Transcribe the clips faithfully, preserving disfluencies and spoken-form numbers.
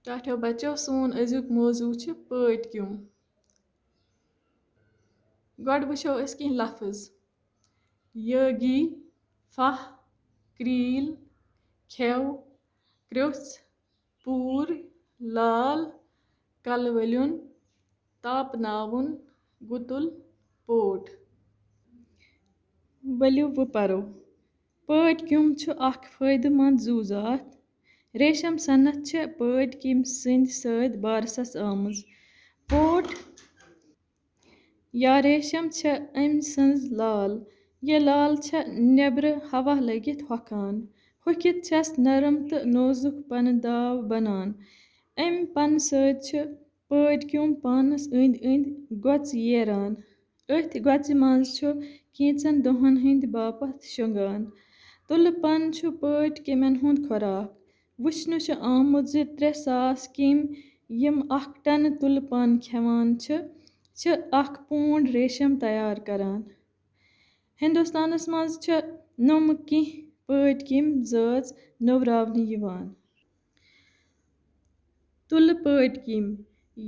ٹاٹھیو بچو، سون أزیُک موضوع چھُ پٲٹھۍ کیوٚم۔ گۄڈٕ وٕچھو أسۍ کینٛہہ لفظ۔ یٲگی، پھاہ، کرٛیٖل، کھٮ۪و، کرٛوٚژھ، پوٗر، لال، کلہٕ ؤلیُن، تاپناوُن، گُتُل، پوٹ۔ ؤلِو وۄنۍ پرو۔ پٲٹھۍ کیوٚم چھُ اکھ فٲیدٕ مند زُو زاتھ۔ ریشم صنعت چھِ پٲٹھۍ کیوٚم سٕنٛدِ سۭتۍ بارسَس آمٕژ۔ پوٹ یا ریشم چھِ أمۍ سٕنٛز لال۔ یہِ لال چھِ نیٚبرٕ ہوا لٔگِتھ ہۄکھان۔ ہۄکھِتھ چھَس نرم تہٕ نوزُک پنہٕ داو بنان۔ اَمہِ پنہٕ سۭتۍ چھِ پٲٹھۍ کیوٚم پانَس أنٛدۍ أنٛدۍ گۄژھ ییران۔ أتھۍ گۄژھِ منٛز چھُ کینٛژن دۄہن ہٕنٛدِ باپتھ شۄنٛگان۔ تُلہٕ پن چھُ پٲٹھۍ کیٚمٮ۪ن ہُنٛد خوراک۔ وٕچھنہٕ چھُ آمُت زِ ترٛےٚ ساس کیٚمۍ، یِم اکھ ٹن تُلہٕ پن کھٮ۪وان چھِ، چھِ اکھ پونڈ ریشم تیار کران۔ ہندوستانس منٛز چھِ نوٚمہٕ کینٛہہ پٲٹھۍ کیٚمۍ زٲژ نوٚوراونہٕ یِوان۔ تُلہٕ پٲٹھۍ کیٚمۍ۔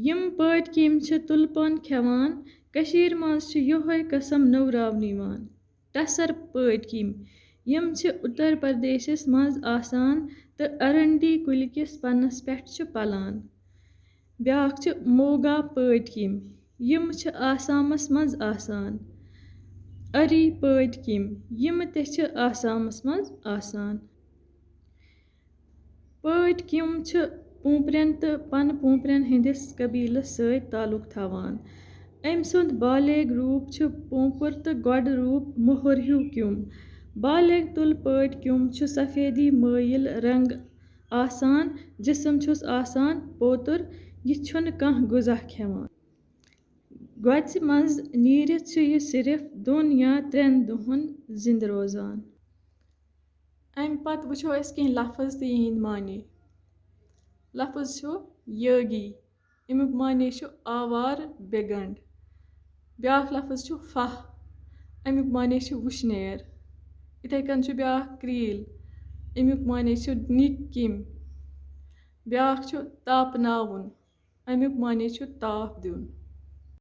یِم پٲٹھۍ کیٚمۍ چھِ تُلہٕ پن کھٮ۪وان۔ کٔشیٖرِ منٛز چھُ یِہوٚے قٕسم نوٚوراونہٕ یِوان۔ ٹسر پٲٹھۍ کیٚمۍ۔ یِم چھِ اُتر پردیشس منٛز آسان تہٕ ارنڈی کُلۍ کِس پنَس پٮ۪ٹھ چھِ پلان۔ بیٛاکھ چھِ موگا پٲٹھۍ کیٚمۍ۔ یِم چھِ آسامس منٛز آسان۔ أری پٲٹھۍ کیٚمۍ۔ یِم تہِ چھِ آسامس منٛز آسان۔ پٲٹھۍ کیوٚم چھِ پوٗنٛپرٮ۪ن تہٕ پنہٕ پوٗنٛپرٮ۪ن ہٕنٛدِس قبیلس سۭتۍ تعلق تھاوان۔ أمۍ سُنٛد بالغ روٗپ چھُ پوٗنٛپُر تہٕ گۄڈٕ روٗپ مۄہر ہیوٗ کیوٚم۔ بالغ تُلہٕ پٲٹھۍ کیوٚم چھُ سفیدی مٲیِل رنٛگ آسان، جسم چھُس آسان پوتُر، یہِ چھُنہٕ کانٛہہ غذا کھٮ۪وان۔ گۄژھِ منٛز نیٖرِتھ چھُ یہِ صرف دۄن یا ترٛٮ۪ن دۄہن زِنٛدٕ روزان۔ اَمہِ پتہٕ وٕچھو أسۍ کینٛہہ لفظ تہٕ یِہِنٛدۍ معنی۔ لفظ چھُ یٲگی۔ اَمیُک معنی چھُ آوار، بے گنٛڈ۔ بیٛاکھ لفظ چھُ فاہ۔ اَمیُک معنی چھُ وٕشنیر۔ یِتھَے کٔنۍ چھُ بیٛاکھ کرٛیٖل۔ اَمیُک معنی چھُ نِکۍ کیٚمۍ۔ بیٛاکھ چھُ تاپناوُن۔ اَمیُک معنی چھُ تاپھ دیُن۔